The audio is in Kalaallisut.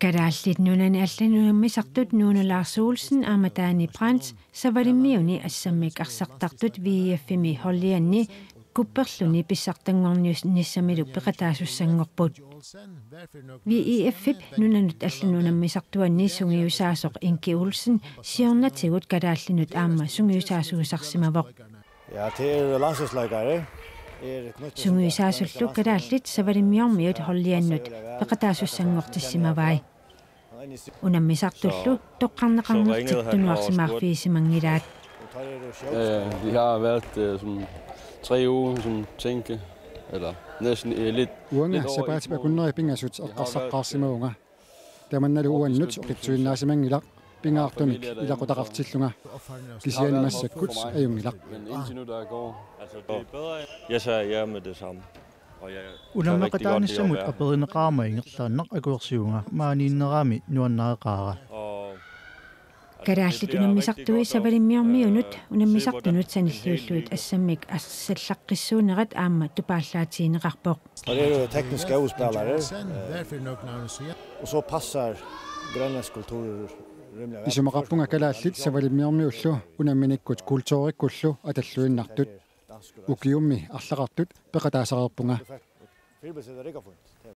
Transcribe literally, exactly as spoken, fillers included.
Kalaallit Nunaanni allani unammisartut Nuunu Lars Olsen aamma Taani Brandt Savalimmiuni assammik arsartartut V E F-imi holdianni kupperluni pissartanngornissamilu peqataasussanngorput. V E F-ip nunanut allanut unammisartuanni sungiusaasoq Inki Olsen siornatigut kalaallinut aamma sungiusaasuusarsimavoq. Ja, det er landsholdsløbere. Sungiusaasullu kalaallit Savalimmiormiut holdiannut peqataasussanngortissimavai. Unammisartullu toqqarneqarnertik tunuarsimaarfigisimanngilaat. Øh, vi har været øh, som tre uger som tænke, eller næsten øh, lidt, Uanga lidt over en sapaatip måned. Akunneri pingasut eqqarsarsimavunga. Tamannalu uannut oqitsuinnaasimanngilaq pingaartumik ilaqutaqartillunga. Kisianni massakkut ajunngilaq. Men indtil nu der går. Altså, det er bedre. Jeg sagde ja med det samme. Og jeg Unammeqataanissamut aperineqarama ingerlaannaq akuersivunga maaniinnerami nuannareqaara. Og Kalaallit unammisartui Savalimmiormiunut unammisartunut sanilliullugit assammik arsallaqqissuunerat aamma tupaallaatigineqarpoq. Og det er jo tekniske skuespillere. Og så passer grønlandsk kultur rimelig godt. Isumaqarpunga kalaallit Savalimmiormiullu unamminikkut kulturikkullu atalluinnartut. Ukiummi arlaqartut peqataasareerpunga.